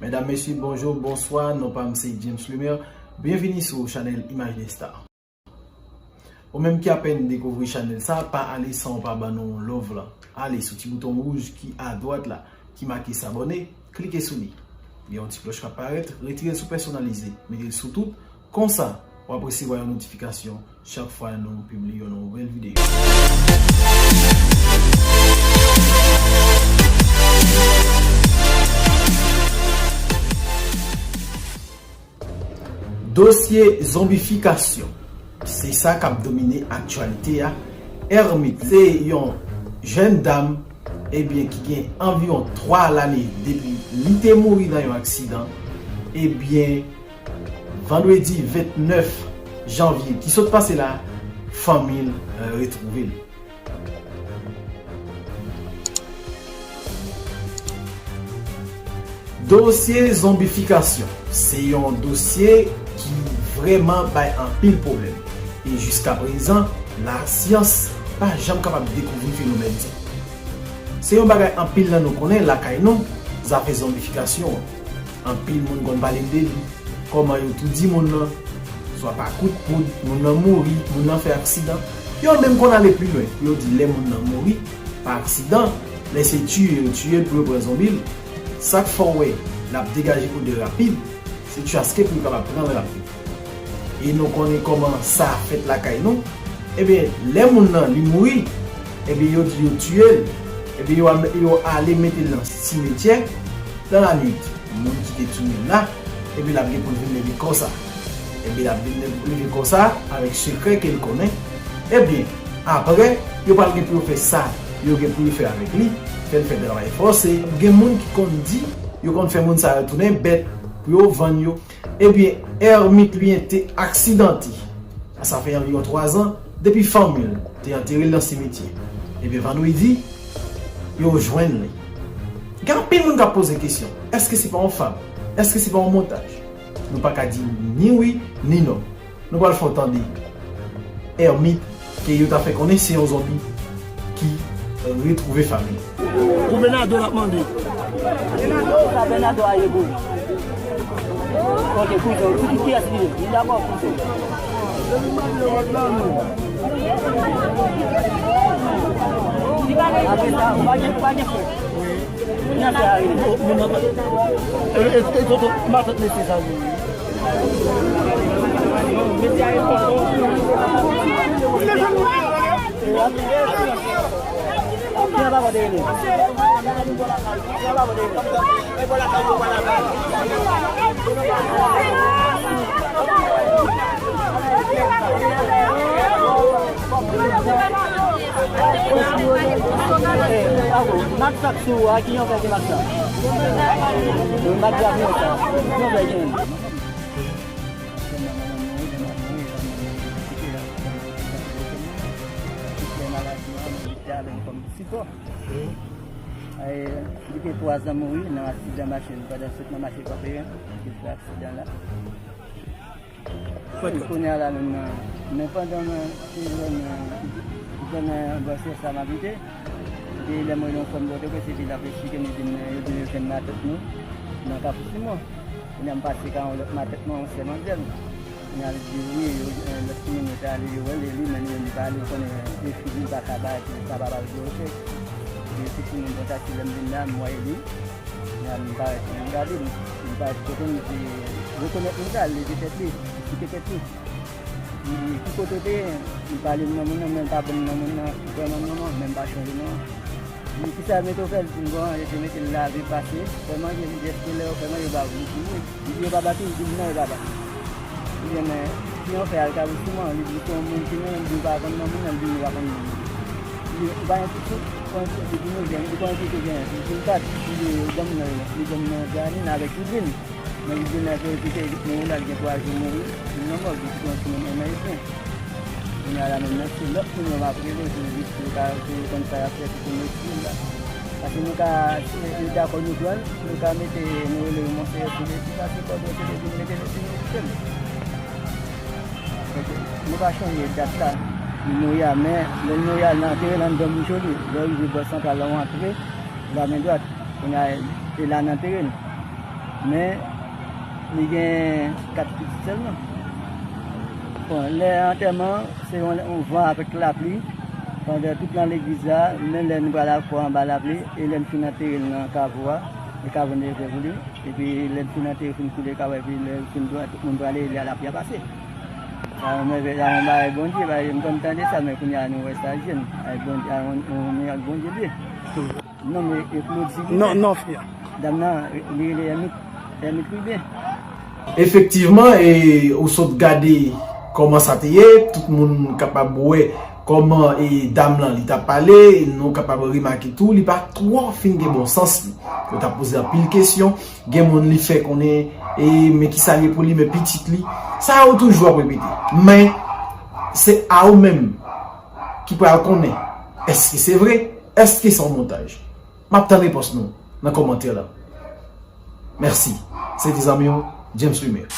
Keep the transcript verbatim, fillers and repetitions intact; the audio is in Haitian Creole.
Medam, mesye, bonjou, bonswa. Non pa m se James Lemaire. Byenvini sou chanèl Imaj de Star. Ou menm ki apèn dekouvri chanèl sa, pa ale san w pa ban nou love la. Ale sou ti bouton wouj ki adwat la, ki make s'abonner, klike sou li. Gen yon ti klòch k ap parèt, retire l sou pèsonalize, mete l sou tout. Konsa, w ap resevwa yon notifikasyon chak fwa nou pibliye yon nouvèl videyo. Dosye zonbifikasyon, se sa k ap domine aktyalite a. Hermite se yon jèn dam, ebyen, ki gen anviwon twa lane depi li te mouri nan yon aksidan. Ebyen, vandredi vennèf janvye ki sot pase la, fanmi l retwouve l. Dosye zonbifikasyon se yon dosye ki vrèman bay anpil pwoblèm. E jiskaprezan, lasyans pa janm kapab dekouvri fenomèn sa. Se yon bagay anpil nan nou konnen lakay nou, zafè zonbifikasyon an. Anpil moun konn pale m de li, kòman yo toudi moun nan, swa pa kout poud, moun nan mouri, moun nan fè aksidan. Yo menm konn ale pi lwen pou yo di lè moun nan mouri pa aksidan, lè se tiye yo tiye l pou yo pran zonbi l, sa k fè w wè l ap degaje odè rapid, se chaske pou yo kapab pran l rapid. E nou konnen kòman sa fèt lakay nou. Ebyen, lè moun nan li mouri, ebyen, yo di yo tiye l, ebyen, yo al, yo ale mete l nan simetyè, dan la nuit, moun ki te touye l la, ebyen, l ap gen pou l vin leve kò sa. Ebyen, l ap vin leve kò sa avèk sekrè ke l konnen. Ebyen, apre, yo pral gen pou yo fè sa yo gen pou yo fè avèk li, fè l fè travay fòse. Gen moun ki konn di, yo konn fè moun sa yo tounen bèt pou yo vann yo. Ebyen, Hermite li te aksidante. Sa fè anviwon twa zan depi fanmi l te antere l nan simetyè. Ebyen, vandredi, yo jwenn li. Gen anpil moun k ap poze kesyon, èske se pa yon fab? Èske se pa yon montaj? Nou pa ka di ni wi, ni non. Nou pral fè w tande Hermite ke yo ta fè konnen se yon zonbi ki retwouve fanmi l. Pou Bernardo l ap mande. Sa Bernardo a ye pou ou? Ok, kouzon, ki, ki, kiyès li ye? Li dakò, kouzon. Apre sa, ou pa gen, ou pa gen frè. Moun nan pa, e, e, e, toto, matant mesye sa vre. Mak sa k sou a, ki yon fè se mak sa? Mak sa k sou a, ki yon fè se? Sipò. Li gen twa zan mouri nan aksidan machin. Pandan sot nan mache kanpe, li fè aksidan la. Kounye a la menm nan, men pandan mwen te jwenn, jwenn nan bò sè sa m abite, epi lè mwen yon fòm Pòtoprens, epi l ap esplike m, li di m, yo di yo jwenn matant nou nan Kafou Simon. Kounye a m pase ka yon lòt matant mwen, yon sè manzèl. Kounye a li di wi, yo, lòt timoun yo te ale, yo rele li, men li menm li pa ale, ou konnen, e fi li pa ka bay, li pa kapab di oke. Epi epi timoun kontakte lè m vin la, m wè li. Kounye a m parèt, m gade, m parèt kote m te rekonèt moun sa, li leve tèt li, li site tèt li. Li di, ki kote w te ye? Li pale m non moun nan, men l pa ban m non moun nan vrèman non an, men m pa chonje non an. Li di, kisa yo mete w fè? Li di m, bon, yo te mete l lave, pase, fè manje. Li di, èske lè yo fè manje, yo ba w? Li di, wi. Li di, yo pa bat ou? Li di m, non, yo pa bat m. Li di, men, si yon fè al Kafou Simon, li di, se yon moun ki non, li di, ou pa konn non moun nan, li di, nou pa konn non moun nan. Li di, ou pa gen pitit? Ou konn pitit ou genyen? Li di, konn pitit ou genyen? Li di, m pa t. Li di, granmoun nan, li di, granmoun nan Janine avèk Yudin. Men li di nan verite, gen yon la, l gen twa jou mouri, li nan mòg, li se yon timoun en an e demi. Kounye a la menm nan, se lòt moun yo m ap rele, pou yo, pou yo ka, pou yo konn sa y ap fè, pou yo retire l la. Paske nou ka, si yo dakò nou pran l, nou ka mete, nou rele yo Monseyè Selevi, paske kòd yo Selevi, nou mete l sou nou kite l. Ok. Nou pa chonje dat la, li mouri a, men lè l mouri a, nan antere l anndan bouch li, lè w rive bò santral la, w antre, la men dwat, kounye a, e la nan antere l. Men, li gen kat pitit sèlman. Bon, lè antèman, se yon, yon van avèk lapli. Pandan tout nan legliz la, menm lè nou pral afwa anba lapli, e lè n fin antere l nan kavo a, e kavo n te fè pou li. Epi lè n fin antere, fin koule kavo, epi lè l fin dwat, tout moun prale, e lè lapli a pase. Sa yon mèvèy, sa yon bagay Bondye, bagay m konn tande sa, men kounye a nou wè sa jwenn. Ay Bondye, a yon, yon mirak Bondye li ye. Non, men e Claudy li Non, ye. Non, fi a. Dam nan, li rele Ermit, Ermit Ruben. Efektivman, e, ou sot gade kòman sa te ye, tout moun kapab wè kòman, e, dam lan li t ap pale, nou kapab remake tou, li pa twò fin gen bon sans li. Yo t ap poze anpil kesyon, gen moun li fè konnen, e, men kisa l ye pou li, men pitit li. Sa yo toujou ap repete. Men, se a ou menm ki pral konnen èske se vre, èske se yon montaj. M ap tann repons nou nan kòmantè la. Mèsi. Se te zanmi w, James Lumière.